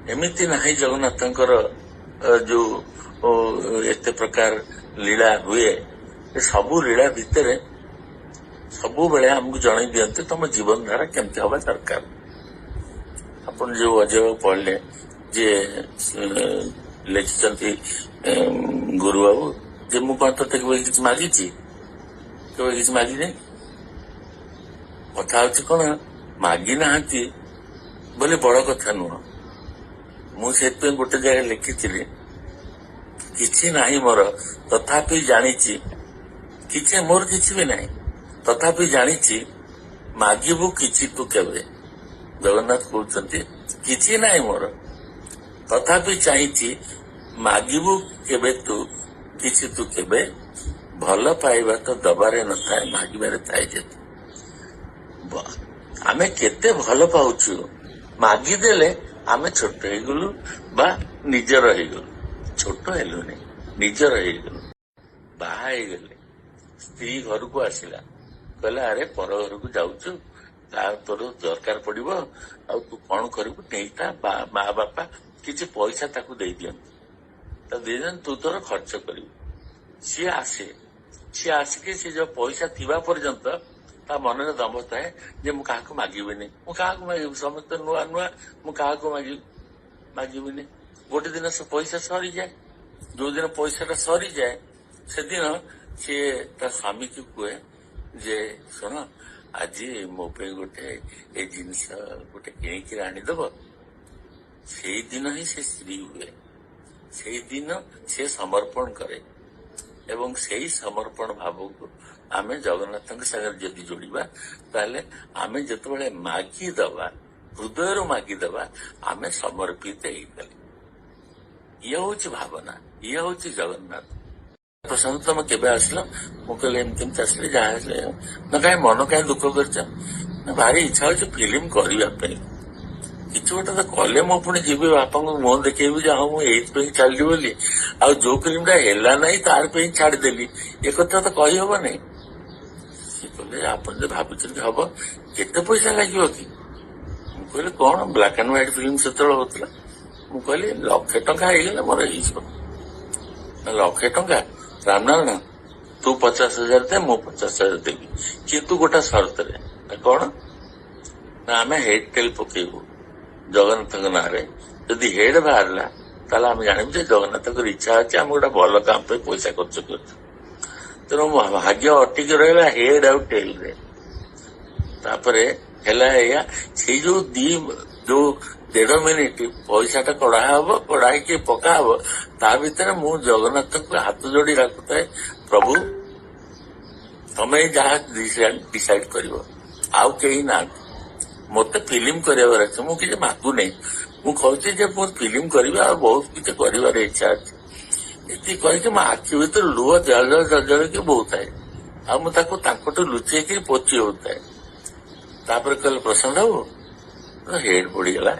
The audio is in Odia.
ଏମିତି ନାହିଁ ଜଗନ୍ନାଥଙ୍କର ଯୋଉ ଏତେ ପ୍ରକାର ଲୀଳା ହୁଏ, ଏ ସବୁ ଲୀଳା ଭିତରେ ସବୁବେଳେ ଆମକୁ ଜଣେଇ ଦିଅନ୍ତି ତମ ଜୀବନ ଧାରା କେମିତି ହବା ଦରକାର। ଆପଣ ଯୋଉ ଅଜୟ ପଢିଲେ, ଯିଏ ଲେଖିଛନ୍ତି ଗୁରୁବାବୁ, ଯେ ମୁଁ କଣ ତତେ କେବେ କିଛି ମାଗିଛି? କେବେ କିଛି ମାଗିନି। କଥା ହଉଛି କଣ, ମାଗି ନାହାନ୍ତି ବୋଲି ବଡ କଥା ନୁହଁ। ମୁଁ ସେଥିପାଇଁ ଗୋଟେ ଜାଗାରେ ଲେଖିଥିଲି, କିଛି ନାହିଁ ମୋର ତଥାପି ଜାଣିଛି, କିଛି ମୋର କିଛି ବି ନାହିଁ ତଥାପି ଜାଣିଛି, ମାଗିବୁ କିଛି ତୁ କେବେ। ଜଗନ୍ନାଥ କହୁଛନ୍ତି, କିଛି ନାହିଁ ମୋର ତଥାପି ଚାହିଁଛି, ମାଗିବୁ କେବେ ତୁ କିଛି ତୁ କେବେ। ଭଲ ପାଇବା ତ ଦବାରେ ନଥାଏ, ମାଗିବାରେ ଥାଏ। ଯେତେ ଆମେ କେତେ ଭଲ ପାଉଛୁ, ମାଗିଦେଲେ ଆମେ ଛୋଟ ହେଇଗଲୁ ବା ନିଜର ହେଇଗଲୁ। ଛୋଟ ହେଲୁନି, ନିଜର ହେଇଗଲୁ। ବାହା ହେଇଗଲେ ସ୍ତ୍ରୀ ଘରକୁ ଆସିଲା, କହିଲା, ଆରେ ପର ଘରକୁ ଯାଉଛୁ, ତା ତୋର ଦରକାର ପଡିବ, ଆଉ ତୁ କଣ କରିବୁ? ନେଇତା ମା ବାପା କିଛି ପଇସା ତାକୁ ଦେଇଦିଅନ୍ତି, ତା ଦେଇଦିଅନ୍ତି, ତୁ ତୋର ଖର୍ଚ୍ଚ କରିବୁ। ସିଏ ଆସେ, ସିଏ ଆସିକି ସେ ଯୋଉ ପଇସା ଥିବା ପର୍ଯ୍ୟନ୍ତ ତା ମନରେ ଦମ୍ଭ ଥାଏ ଯେ ମୁଁ କାହାକୁ ମାଗିବିନି, ମୁଁ କାହାକୁ ମାଗିବି, ସମସ୍ତେ ନୂଆ ନୂଆ, ମୁଁ କାହାକୁ ମାଗିବି, ମାଗିବିନି। ଗୋଟେ ଦିନ ସେ ପଇସା ସରିଯାଏ। ଯୋଉ ଦିନ ପଇସାଟା ସରିଯାଏ, ସେଦିନ ସିଏ ତା ସ୍ୱାମୀକୁ କୁହେ ଯେ ଶୁଣ, ଆଜି ମୋ ପାଇଁ ଗୋଟେ ଏ ଜିନିଷ ଗୋଟେ କିଣିକିରି ଆଣିଦବ। ସେଇଦିନ ହିଁ ସେ ସ୍ତ୍ରୀ ହୁଏ, ସେଇଦିନ ସେ ସମର୍ପଣ କରେ। ଏବଂ ସେଇ ସମର୍ପଣ ଭାବକୁ ଆମେ ଜଗନ୍ନାଥଙ୍କ ସାଙ୍ଗରେ ଯଦି ଯୋଡ଼ିବା, ତାହେଲେ ଆମେ ଯେତେବେଳେ ମାଗିଦବା, ହୃଦୟରୁ ମାଗିଦବା, ଆମେ ସମର୍ପିତ ହେଇଗଲେ। ଇଏ ହଉଛି ଭାବନା, ଇଏ ହଉଛି ଜଗନ୍ନାଥ। ପ୍ରଶାନ୍ତ, ତମେ କେବେ ଆସିଲ? ମୁଁ କହିଲି, ଏମିତି ଏମିତି ଆସିଲି। ଯାହା ଆସିଲେ ନା, କାହିଁ ମନ କାହିଁ ଦୁଃଖ କରିଛ? ନା, ଭାରି ଇଚ୍ଛା ହଉଛି ଫିଲ୍ମ କରିବା ପାଇଁ, କିଛି ଗୋଟେ ତ କଲେ ମୁଁ ପୁଣି ଯିବି, ବାପାଙ୍କୁ ମୁହଁ ଦେଖେଇବି ଯେ ହଁ, ମୁଁ ଏଇଥିପାଇଁ ଚାଲିଲି ବୋଲି। ଆଉ ଯୋଉ ଫିଲ୍ମଟା ହେଲା ନାହିଁ, ତାର ପାଇଁ ଛାଡିଦେଲି, ଏ କଥା ତ କହିହବନି। ସିଏ କହିଲେ, ଆପଣ ଯଦି ଭାବୁଛନ୍ତି ହବ, କେତେ ପଇସା ଲାଗିବ କି? ମୁଁ କହିଲି, କଣ, ବ୍ଲାକ୍ ଆଣ୍ଡ ହ୍ୱାଇଟ୍ ଫିଲ୍ମ ସେତେବେଳେ ହଉଥିଲା। ମୁଁ କହିଲି, 1 ଲକ୍ଷ ଟଙ୍କା ହେଇଗଲେ ମୋର ହେଇଯିବ। ନା, 1 ଲକ୍ଷ ଟଙ୍କା? ରାମନାରାୟଣ, ତୁ 50,000 ଦେ, ମୁଁ 50,000 ଦେବି, କିନ୍ତୁ ଗୋଟେ ସର୍ତ୍ତରେ। ନା, କଣ? ନା, ଆମେ ହେଡ୍ ଟେଲ୍ ପକେଇବୁ ଜଗନ୍ନାଥଙ୍କ ନାଁରେ। ଯଦି ହେଡ୍ ବାହାରିଲା, ତାହେଲେ ଆମେ ଜାଣିବୁ ଯେ ଜଗନ୍ନାଥଙ୍କର ଇଚ୍ଛା ଅଛି, ଆମେ ଗୋଟେ ଭଲ କାମ ପାଇଁ ପଇସା ଖର୍ଚ୍ଚ କରୁଛୁ। ତେଣୁ ମୋ ଭାଗ୍ୟ ଅଟିକି ରହିଲା ହେଡ୍ ଆଉ ଟେଲରେ। ତାପରେ ହେଲା ଏଇଆ, ସେଇ ଯୋଉ ଯୋଉ 1.5 ମିନିଟ ପଇସାଟା କଢା ହବ, କଢା ହେଇକି ପକା ହବ, ତା ଭିତରେ ମୁଁ ଜଗନ୍ନାଥଙ୍କୁ ହାତ ଯୋଡି ଡାକୁଥାଏ, ପ୍ରଭୁ, ତମେ ଯାହା ଡିସାଇଡ କରିବ, ଆଉ କେହି ନାହାନ୍ତି। ମତେ ଫିଲ୍ମ କରିବାର ଅଛି। ମୁଁ କିଛି ମାଗୁନାହିଁ, ମୁଁ କହୁଛି ଯେ ମୁଁ ଫିଲ୍ମ କରିବି ଆଉ ବହୁତ କିଛି କରିବାର ଇଚ୍ଛା ଅଛି। ଏତିକି କହିକି ମୋ ଆଖି ଭିତରେ ଲୁହ ଜଳ ଜଳ ଜଳ ଜଳ ହେଇକି ବହୁଥାଏ ଆଉ ମୁଁ ତାକୁ ତାଙ୍କଠୁ ଲୁଚେଇକି ପୋଛି ହଉଥାଏ। ତାପରେ କହିଲେ, ପ୍ରଶାନ୍ତ ବାବୁ, ହେଡ୍ ପଡିଗଲା।